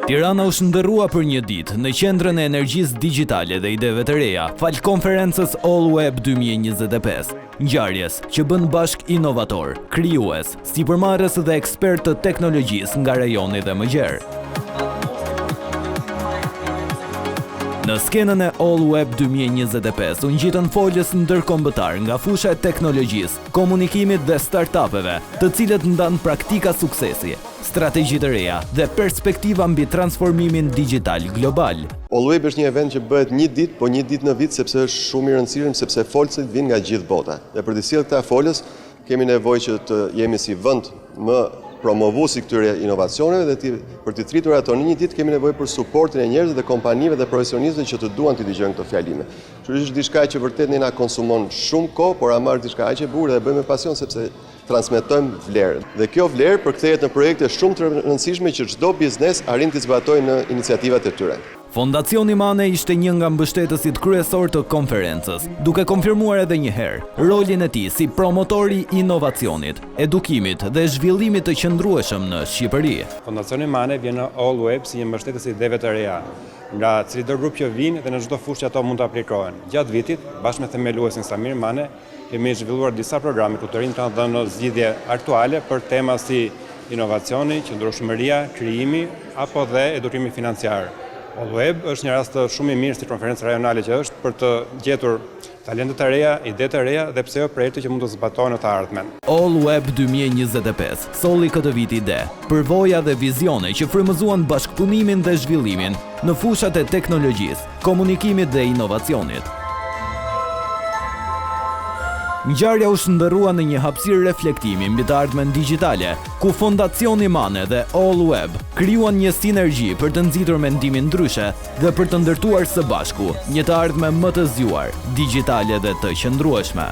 Tirana u shndërrua për një ditë në qendrën e energjisë digjitale dhe ideve të reja, falë konferencës All Web 2025, ngjarjes që bën bashkë inovatorë, krijues, sipërmarrës dhe ekspertë të teknologjisë nga rajoni dhe më gjerë. Në skenën e All Web 2025 u ngjitën folës ndërkombëtarë nga fusha e teknologjisë, komunikimit dhe startup-eve, të cilët ndanë praktika suksesi, strategji të reja dhe perspektiva mbi transformimin digjital global. All Web është një event që bëhet një ditë, po një ditë në vit sepse është shumë i rëndësishëm sepse folësit vijnë nga gjithë bota. Dhe për të sjellë këta folës, Kemi nevojë që të jemi si vend më promovues i këtyre inovacioneve dhe t'i, për t'i thirrur ato në një ditë kemi nevojë për suportin e njerëzve dhe kompanive dhe profesionistëve që të duan t'i dëgjojnë këto fjalime. Kështu që është diçka që vërtet ne na konsumon shumë kohë, por ama është diçka aq e bukur dhe e bëjmë me pasion sepse transmetojmë vlerë. Dhe kjo vlerë përkthehet në projekte shumë të rëndësishme që çdo biznes arrin t'i zbatojë në iniciativat e tyre. Fondacioni Mane ishte një nga mbështetësit kryesorë të konferencës, duke konfirmuar edhe një herë rolin e tij si promotor i inovacionit, edukimit dhe zhvillimit të qëndrueshëm në Shqipëri. Fondacioni Mane vjen në All Web si një mbështetës i ideve të reja, nga cilido grup që vijnë dhe në çdo fushë që ato mund të aplikohen. Gjatë vitit, bashkë me themeluesin Samir Mane, Kemi zhvilluar disa programe ku të rinjtë kanë dhënë zgjidhje aktuale për tema si inovacioni, qëndrueshmëria, krijimi apo dhe edukimi financiar. All Web është një rast shumë i mirë si konferencë rajonale që është për të gjetur talente të reja, ide të reja dhe pse jo projekte që mund të zbatohen në të ardhmen. All Web 2025 solli këtë vit ide, përvoja dhe vizione që frymëzuan bashkëpunimin dhe zhvillimin në fushat e teknologjisë, komunikimit dhe inovacionit. Ngjarja u shndërrua në një hapësirë reflektimi mbi të ardhmen digjitale, ku Fondacioni Mane dhe All Web krijuan një sinergji për të nxitur mendimin ndryshe dhe për të ndërtuar së bashku një të ardhme më të zgjuar, digjitale dhe të qëndrueshme.